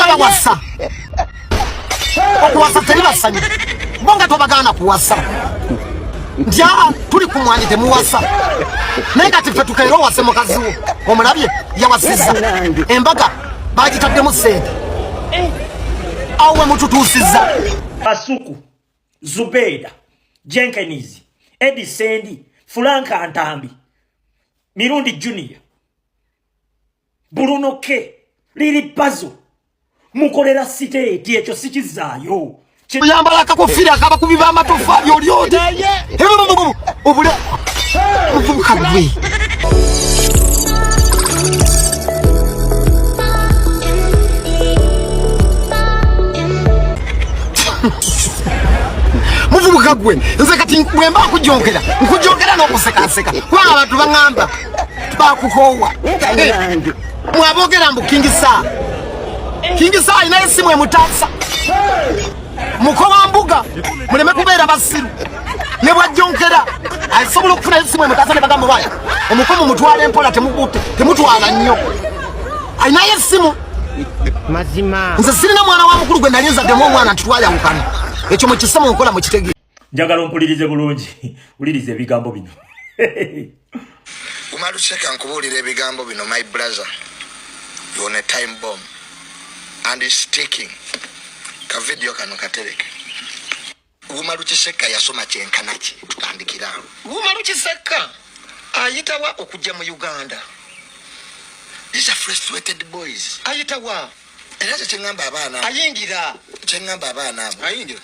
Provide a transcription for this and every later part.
Nga bawasa okuwasa teri basanyu bo nga tobagaana kuwasa nti aa tuli ku mwanyi temuwasa naye kati ffe tukeera owase mukazi wo omulabye yawasizza embaga bagitaddemu sente awo we mututuusizza. Kasuku, Zubeda, Jenkins, Eddie Sendi, Fulanka Ntambi, Mirundi Junior, Bruno K, Lili Pazo, mukolera siteeti ekyo sikizaayo. Oyambala akakofiira akabakubi b'amatoffaali oli oti obule muvubuka gwe. Muvubuka gwe, nze kati bwemba nkujonkera nkujonkera n'okusekaseka kubanga abantu baŋŋamba bakukoowa. Mwabogera mbu King Saha, King Saha alina esimu emutaasa muko wa mbuga, muleme kubeera basiru. Ne bwajjonkera asobola okufuna esimu emutaasa ne bagamba baya omuko mumutwala empola, temutwala nnyo, alinayo essimu. Mazima nze sirina mwana wa mukulu gwe nali nzaddemu omwana nti twayawukana. Ekyo mukise mu nkola mukitegeere. Njagala ompulirize bulungi, wuliriza ebigambo bino. Umaluseka nkubuulira ebigambo bino, my brother, you on a time bomb and it's ticking. Ka video kano katereke. Umaru Kisekka yasoma kyenkana ki? Tutandikira awo. Umaru Kisekka ayitawa okujja mu Uganda? These are frustrated boys. Ayitawa? Era kye kyeŋŋamba abaana. Ayingira. Kyeŋŋamba abaana abo. Ayingira.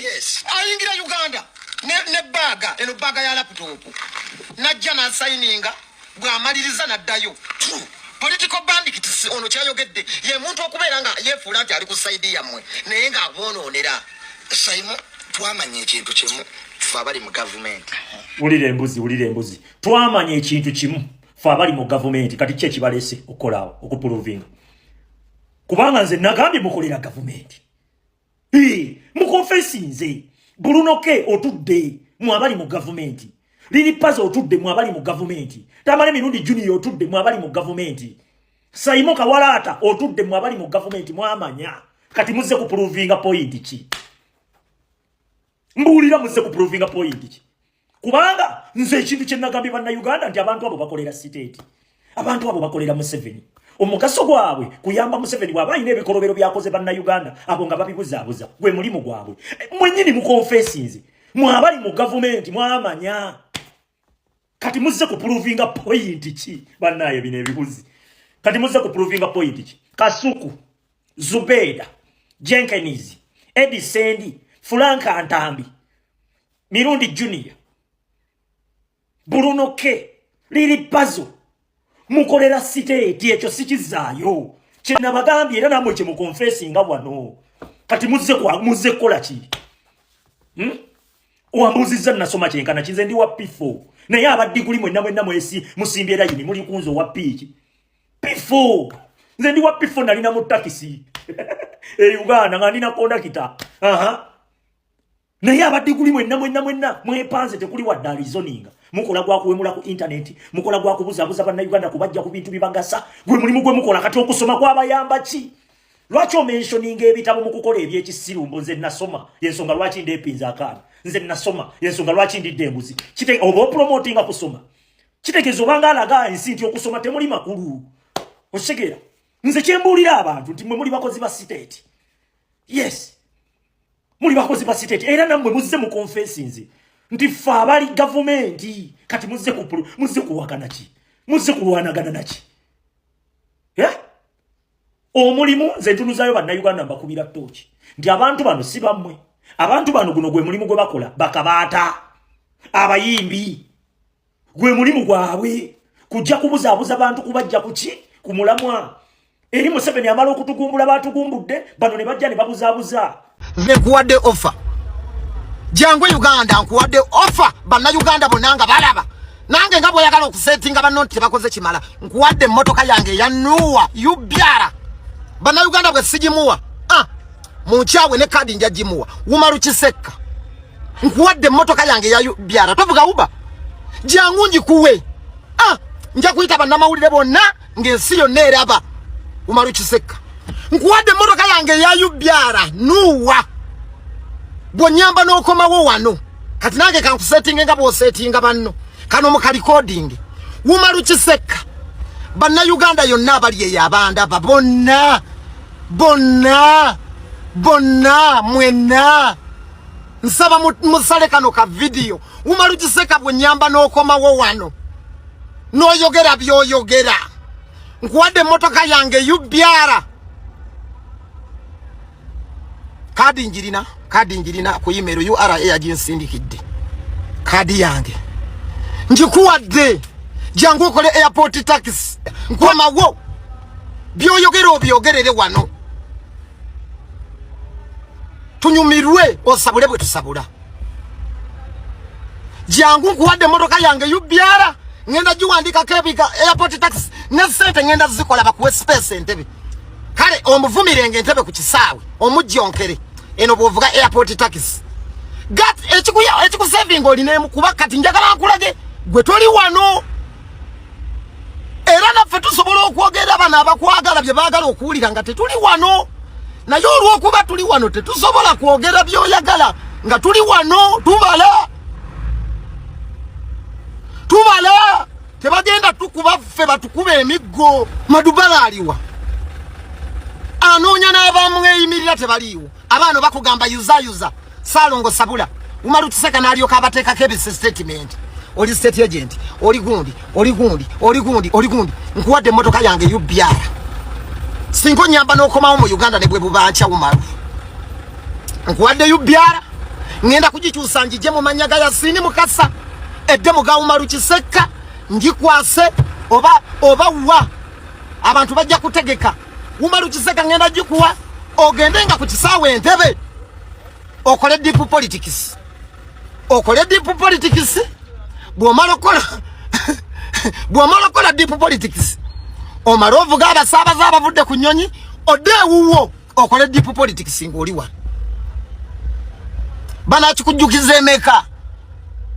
Yes. Ayingira Uganda ne baaga eno, baaga ya laptop, najja n'asayininga, bw'amaliriza n'addayo. True. Political bandits ono kyayogedde ye muntu okubeera nga yeefuula nti ali ku side yammwe naye ng'aboonoonera. Saimu, twamanya ekintu kimu ffe abali mu gavumenti. Wulira embuzi, wulira embuzi. Twamanya ekintu kimu ffe abali mu gavumenti. Kati ki ekibalese okukolaawo okuprovinga? Kubanga nze nagambye mukolera gavumenti, mukonfesinze. Bruno K otudde mu abali mu gavumenti, Lili Pazo otudde mu abali mu gavumenti, Tamale Mirundi Junior otudde mu abali mu gavumenti, Saimo Kawalaata otudde mu abali mu gavumenti. Mwamanya, kati muzze kuprovinga point ki? Mbuulira, muzze kuprovinga point ki? Kubanga nze ekintu kye nagambye Bannayuganda nti abantu abo bakolera state, abantu abo bakolera Museveni. Omugaso gwabwe kuyamba Museveni bw'aba alina ebikolobero byakoze Bannayuganda abo nga babibuzaabuza, gwe mulimu gwabwe. Mwennyini mukonfesinze mwabali mu gavumenti, mwamanya, kati muzze kuprovinga point ki? Bannaye, bino ebibuzi, kati muzze kuprovinga point ki? Kasuku, Zubeda, Jenkins, Eddie Sendi, Fulanka Ntambi, Mirundi Junior, Bruno K, Lili Pazo, mukolera state ekyo sikizaayo. Kyenabagambye era namwe kyemukonfesinga wano. Kati muzze kukola ki? Wambuuzizza nasoma kyenkana kinze, ndi wa P4, naye abaddiguli mwenna mwenna mwesi musimbye layini muli kunze owa piiki P4. Nze ndi wa P4, nalina mu takisi e Uganda nga ndina kondakita. Aha, naye abaddiguli mwenna mwenna mwenna mwepanze, tekuli wadde alizoninga. Mukola gwa kuwemula ku intaneti, mukola gwa kubuzaabuza Bannayuganda kubajja ku bintu bibagasa, gwe mulimu gwe mukola. Kati okusoma kwabayamba ki? Lwaki omentioninga ebitabo mu kukola ebyekisiru? Mbu nze nasoma, yensonga lwaki ndeepinza akaana. Nze nasoma, yensonga lwaki ndidde enguzi. Oba opromotinga kusoma, kitegeeza obanga alaga ensi nti okusoma temuli makulu. Okitegeera? Nze kyembuulira abantu nti mwe muli bakozi ba state. Yes, muli bakozi ba state, era nammwe muzze mu confessions nti ffe abali gavumenti. Kati muzze kuwakana ki? Muzze kulwanagana naki? Yeah? Omulimu nze ntunuzayo Bannayuganda, mbakubira tooki nti abantu bano si bammwe. Abantu bano guno gwe mulimu gwe bakola, bakabaata abayimbi, gwe mulimu gwabwe kujja kubuzaabuza bantu kubajja kuki ku mulamwa. Eri Museveni amala okutugumbula, batugumbudde bano ne bajja ne babuzaabuza. Nze nkuwadde offer, jangu Uganda, nkuwadde offer. Bannayuganda bonna nga balaba nange nga bw'oyagala okusetinga banno nti tebakoze kimala, nkuwadde emmotoka yange eya Noah ubyara. Bannayuganda bwe sigimuwa, ah, munkyawe ne kadi nja gimuwa. Wumalu Kisekka, nkuwadde emmotoka yange eya ubyara, tovuga Uber, jangu ngikuwe. Ah, nja kuyita bannamawulire bonna ng'ensi yonna eraba. Umaru Kisekka. Nkuwadde emmotoka yange eya UBR nuwa bw'onyamba n'okomawo wano. Kati nange kankusetinge nga bw'osetinga banno. Kano mu kalikoding Umaru Kisekka, bannayuganda yonna abali eyo abandaba bonna bonna bonna mwenna nsaba musale kano ka vidiyo. Umaru Kisekka bw'onyamba n'okomawo wano n'oyogera by'oyogera, nkuwadde emmotoka yange UBR, kaadi njirina, kaadi njirina ku email, URA yaginsindikidde kaadi yange, njikuwadde, jangu okole airport taxi, nkomawo byoyogera obyogerere wano tunyumirwe, osabule bwe tusabula. Jangu nkuwadde emmotoka yange UBR, ngenda giwandikako ebika airport taxi ne sente ngenda zikola, bakuwe space entebe. Kale omuvumirenga entebe ku kisaawe omujjonkere eno bw'ovuga airport taxi gat ekikuya ekikusevinga olinemu, kuba kati njagala nkulage gwe toli wano, era naffe tusobola okwogera bano abakwagala bye baagala okuwulira nga tetuli wano, naye olw'okuba tuli wano tetusobola kwogera by'oyagala nga tuli wano. Tubala tubala, tebagenda tukuba ffe, batukuba emiggo. Madubala aliwa? Anoonya n'abamweyimirira tebaliiwo. Abaano bakugamba yuzayuza Saalongo Sabula Umaru Kiseka n'alyoka abateekako ebisi statement, oli state agent, oli gundi, oli gundi, oli gundi, oli gundi. Nkuwadde emmotoka yange UBR singa onyamba n'okomawo mu Uganda ne bwe bubanca. Umaru, nkuwadde UBR, ngenda kugikyusa njije mu mannya ga Yasini Mukasa, edde mu ga Umaru Kisekka, ngikwase oba oba wa abantu bajja kutegeka. Umaru Kisekka, ngenda gikuwa ogende nga ku kisaawe Entebe okole deep politics, okole deep politics. Bw'omala okukola, bw'omala okukola deep politics, omala ovuga abasaabaze abavudde ku nnyonyi, odde ewuwo okole deep politics ng'oli wano. Banakikujjukiza emeka?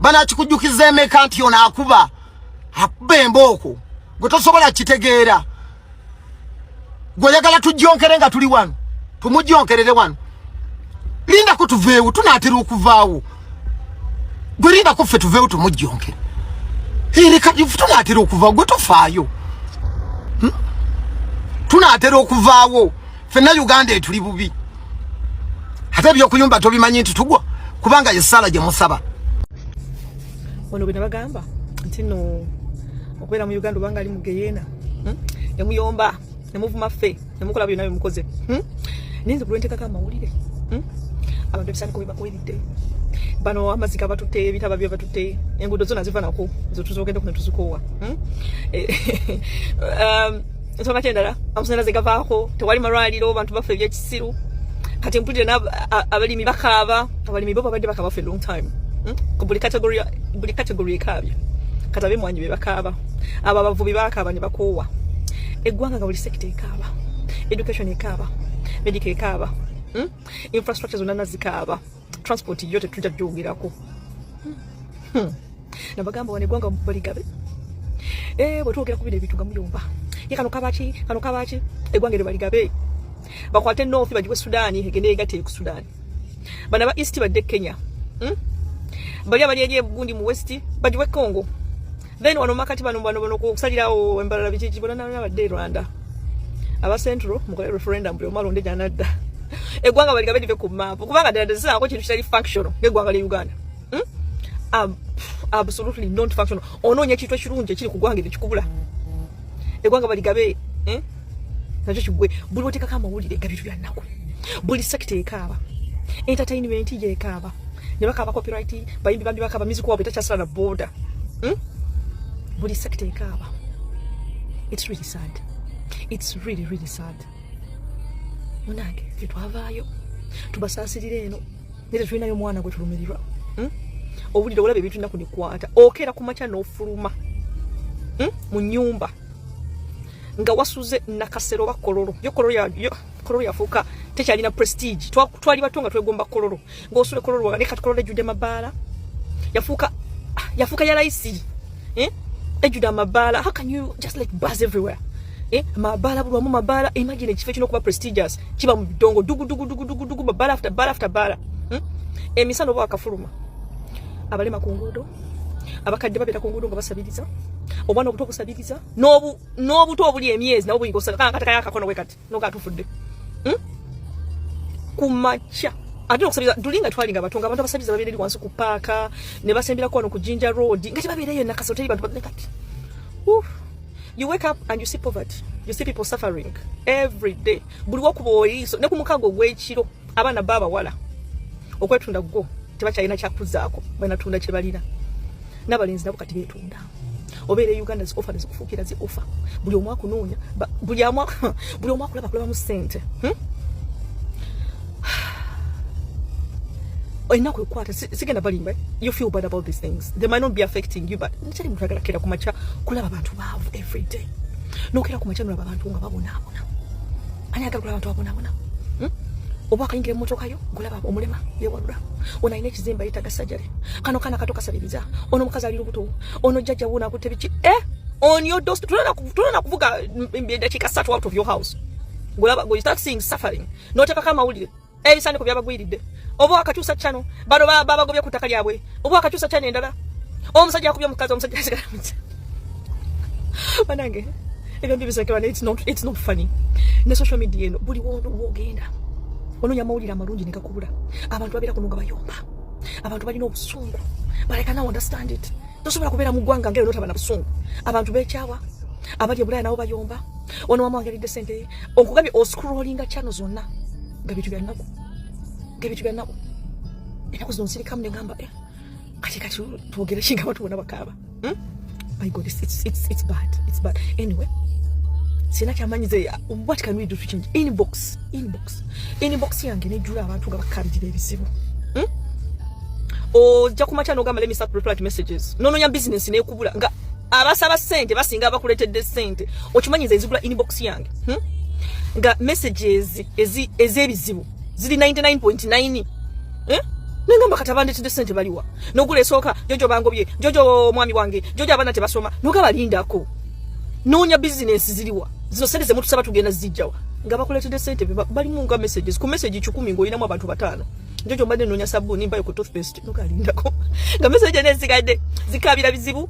Banakikujjukiza emeka nti ono akuba akuba embooko gwe tosobola kitegeera? Gwe oyagala tujjonkere nga tuli wano, tumujjonkerere wano. Lindako tuveewo, tunaatera okuvaawo. Gwe lindako ffe tuveewo tumujjonkere. Ereka, tunaatera okuvaawo, gwe tofaayo. Tunaatera okuvaawo ffenna. Uganda etuli bubi, ate ebyokuyumba tobimanyi nti tugwa, kubanga yessaala gye musaba. Ono bwe nabagamba nti no okubeera mu Uganda obanga ali mu geyeena, Nemuyomba, nemuvuma ffe, nemukola byonna byemukoze, Naye nze kulwentekako amawulire, Abantu ebisaaniko byebakuweridde bano, amazzi gabatutte, ebitaba byebatutte, enguudo zona ziva nako zo tuzogendeko netuzikoowa, Ensonga kyendala, amasanyalaze gavaako, tewali malwaliro, bantu baffe ebyekisiru. Kati mpulira abalimi bakaaba, abalimi bo babadde bakaaba for a long time, Buli category, buli category ekaabye. Kati ab'emmwanyi be bakaaba, abo abavubi bakaaba ne bakoowa. Eggwanga nga buli sector ekaaba, education ekaaba, medical ekaaba, Infrastructure zonna nazikaaba, transport yo tetujja gyongerako. Nabagamba wano eggwanga baligabe. Bwe twogera ku bino ebintu nga muyomba, ye kano kabaki, kano kabaki. Eggwanga eryo baligabe, bakwate North bagiwe Sudaani, egende yegatte ku Sudaani. Bano aba East badde Kenya, Bali abali eri egundi mu West bagiwe Congo. Then wano makati bano bano bano okusalirawo embalala biki bona nabona badde e Rwanda. Aba Central mukole referendum, buli omu alonde gyanadda. Eggwanga baligabe live ku maapu, kubanga ddala tezisaako kintu kitali functional ng'eggwanga lya Uganda, Absolutely not functional. Onoonya ekintu ekirungi ekiri ku ggwanga eryo kikubula. Eggwanga baligabe, eh? Nakyo kigwe. Buli oteekako amawulire ga bintu bya nnaku, buli sector ekaaba, entertainment yekaaba ne bakaaba copyright, bayimbi bambi bakaaba, music waabwe takyasala na border, Buli sector ekaaba. It's really sad, it's really really sad. Munange, ffe twavaayo tubasaasirira eno, naye tetulinayo mwana gwe tulumirirwa, Owulira olaba ebintu nnaku nekwata, okeera ku makya n'ofuluma, Mu nnyumba nga wasuze Nakasero oba Kololo. Yo Kololo yafuuka tekyalina prestige. Twali bato nga twegomba Kololo, ng'osula Kololo, naye kati Kololo ejjudde mabaala, yafuuka ya layisi, eh? Ejjudde amabaala. How can you just like bars everywhere, eh? Mabaala bulwamu mabaala. Imagine ekifo ekirina okuba prestigious kiba mu bidongo dugu dugu dugu dugu dugu, mabaala after baala after baala. Emisana oba wakafuluma, abalema ku nguudo, abakadde babeera ku nguudo nga basabiriza, obwana obuto busabiriza, n'obuto obuli emyezi nabo buyinga osaka kankatakayo akakono we kati noga tufudde. Ku makya ate okusabiriza tuli nga twalinga bato nga abantu abasabiriza babeera eri wansi ku paaka ne basembirako wano ku Jinja Road nga tebabeera eyo Nakaso, teri bantu ne kati. Oof. You wake up and you see poverty, you see people suffering every day. Buli wakuba oliiso ne ku mukago ogw'ekiro, abaana ba abawala okwetunda gwo tebakyalina kyakuzaako, banatunda kye balina, n'abalenzi nabo kati beetunda. Obeera e Uganda, zi offer nezikufuukira zi offer, buli omu akunoonya, buli omu akulaba kulabamu ssente. Ennaku ekwata, sigenda balimba, you feel bad about these things. They might not be affecting you, but nkyali muntu ayagala kera ku makya kulaba abantu baavu every day. Nokera ku makya nolaba abantu nga babonaabona. Ani ayagala kulaba abantu babonaabona? Oba akayingira emmotoka yo, gulaba omulema yewalula, ono alina ekizimba yetaga sajale, kano kana kato kasabiriza, ono omukazi ali lubuto, ono jjajja wuno akutte biki, on your doorstep. Tulina kuvuga eddakiika 3 out of your house, gulaba, you start seeing suffering. Notekako amawulire, ebisaaniko byabagwiridde, oba wakakyusa channel, bano babagobye ku ttaka lyabwe, oba wakakyusa channel endala, omusajja akubye omukazi, omusajja asigala mu. Banange, ebyo mbibisekebana. It's not funny. Ne social media eno, buli wono wogenda onoonya amawulire amalungi ne gakubula. Abantu babeera kuno nga bayomba, abantu balina obusungu, but I cannot understand it. Tosobola kubeera mu ggwanga ngero notaba na busungu. Abantu bekyawa, abali ebulaya nabo bayomba, ono wamwangeridde sente. Okugambye oscrollinga channel zonna nga bintu bya nnaku, nga bintu bya nnaku. Ennaku zino nsirikamu negamba, eh, kati twogere ki nga abantu bonna bakaaba? My God, it's bad, it's bad. Anyway, sina kyamanyize. What can we do to change? Inbox, inbox, inbox yange nejjula abantu nga bakabirira ebizibu. Ojja kumakya nogamba, "Let me start reply to messages." Nononya business nekubula nga abasaba sente basinga abakuleetedde sente. Okimanyiza enzigula inbox yange, Nga messages ez'ebizibu ziri 99.9, eh? Nengamba kati abandetedde sente baliwa? Nogula esooka, "Jojo bangobye, Jojo omwami wange, Jojo abaana tebasoma." Noga balindako, noonya bizinesi ziriwa? Zino sente zemutusaba tugenda zijjawa nga bakuleetedde sente balimu nga messages ku message 100 ng'olinamu abantu 5, "Jojo mbadde noonya sabbuuni, mbayo ku toothpaste." Nogalindako nga message nezisigadde zikabira bizibu.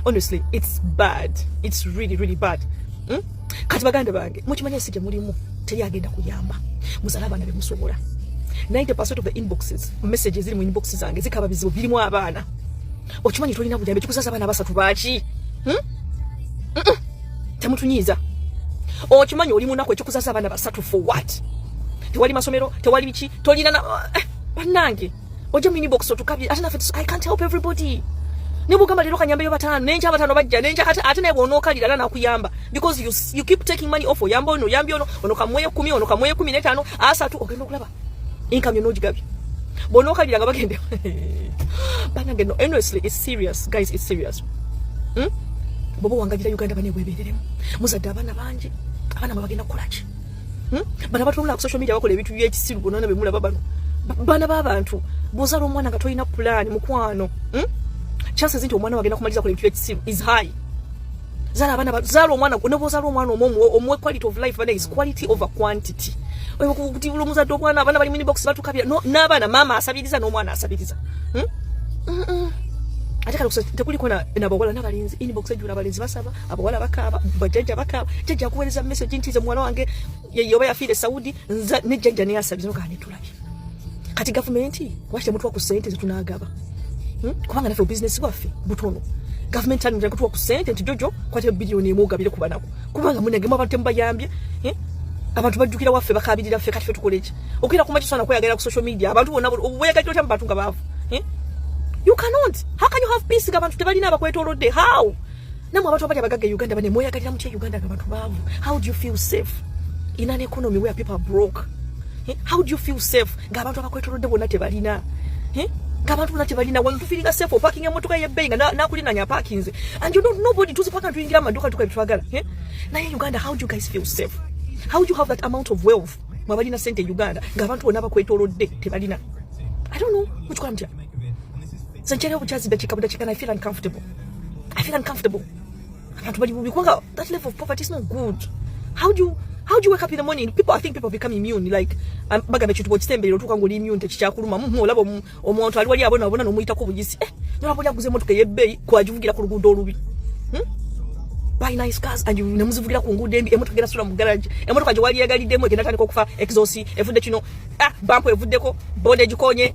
Honestly, it's bad, it's really really bad. Kati baganda bange, mukimanye ensi gye mulimu teri agenda kuyamba. Muzale abaana bemusobola. 90% of the inboxes, messages ziri mu inbox zange zikaba bizibu birimu abaana. Okimanyi tolina buyambi, kikuzaza abaana basatu baaki? Hmm? Temutunyiiza. Okimanyi oli munaku, ekikuzaza abaana basatu for what? Tewali masomero, tewali biki, tolina na bannange, ojja mu inbox otukabye, ate naffe I can't help everybody. Ne bwogamba leero kanyambeyo bataano, nenkya abataano bajja, nenkya kati ate naye bw'onookalira era nakuyamba because you keep taking money off. Oyamba ono, oyambye ono, ono kamuweyo 10, ono kamuweyo 15, 30, ogenda okulaba income yonna ogigabye. Bw'onookalira nga bagende. Banange, no, honestly, it's serious, guys, it's serious. Bwoba owangalira Uganda, bane bwebereremu, muzadde abaana bangi, abaana mwe bagenda kukolaki? Bano abatulula ku social media bakola ebintu byekisiru bonna bemulaba bano. Baana b'abantu, bw'ozaala omwana nga tolina pulaani, mukwano, Chances nti omwana wagenda kumaliza kola ebintu byekisiru is high. Zaala abaana, zaala omwana, ne bw'ozaala omwana omu, omuwe quality of life. Bane, is quality over quantity. Kuti buli omuzadde omwana, abaana bali mu inbox batukabira. No, n'abaana maama asabiriza n'omwana asabiriza. Ate kale tekuliko nabawala n'abalenzi. Inbox ejjula abalenzi basaba, abawala bakaaba, bajjajja bakaaba. Jjajja akuweereza message nti nze muwala wange yoba yafiire Saudi, nza ne jjajja neyasabiriza. Nogaa netulabye kati gavumenti lwaki temutuwa ku ssente zetunaagaba? Kubanga naffe obusinesi bwaffe butono. Gavumenti tani kutuwa ku ssente nti, "Jojo, kwata 1 biliyoni ogabire ku banaku," kubanga munagemu abantu temubayambye, eh? Abantu bajjukira waffe, bakabirira ffe. Kati ffe tukole ki? Okira ku makisana kweyagala ku social media, abantu bonna weyagalira otya mu bantu nga baavu, eh? You cannot. How can you have peace nga abantu tebalina abakwetoolodde? How? Namwe abantu abali abagagga e Uganda, bane mweyagalira mutya e Uganda nga abantu baavu? How do you feel safe in an economy where people are broke, eh? How do you feel safe ng'abantu abakwetoolodde bonna tebalina, eh? Ng'abantu bonna tebalina? Wano tufeelinga safe, opakinga emmotoka y'ebbeeyi nga nakulinanya apakinze and you don't, nobody tuzipaka, tuyingira amaduuka tukola byetwagala, eh? Naye Uganda, how do you guys feel safe? How do you have that amount of wealth, mwe abalina sente e Uganda, ng'abantu bonna abakwetoolodde tebalina? I don't know, mukikola mutya? Nze nkyaliwo bukyazi dakiika budakiika and I feel uncomfortable, I feel uncomfortable. Abantu bali bubi kubanga that level of poverty is not good. How do you wake up in the morning? People, I think people become immune, like bagamba ekintu bw'okisemberera otuuka ng'oli immune, tekikyakuluma. Olaba omuntu ali wali abona n'omuyitako buyisi, eh, nolaba oli aguze emotoka ey'ebbeeyi kwagivugira ku luguudo olubi, Buy nice cars and you nemuzivugira ku nguudo embi. Emotoka egenda sula mu garage, emotoka gye wali yegaliddemu egenda tandika okufa, exhaust evudde kino, ah, bumper evuddeko, boda egikonye.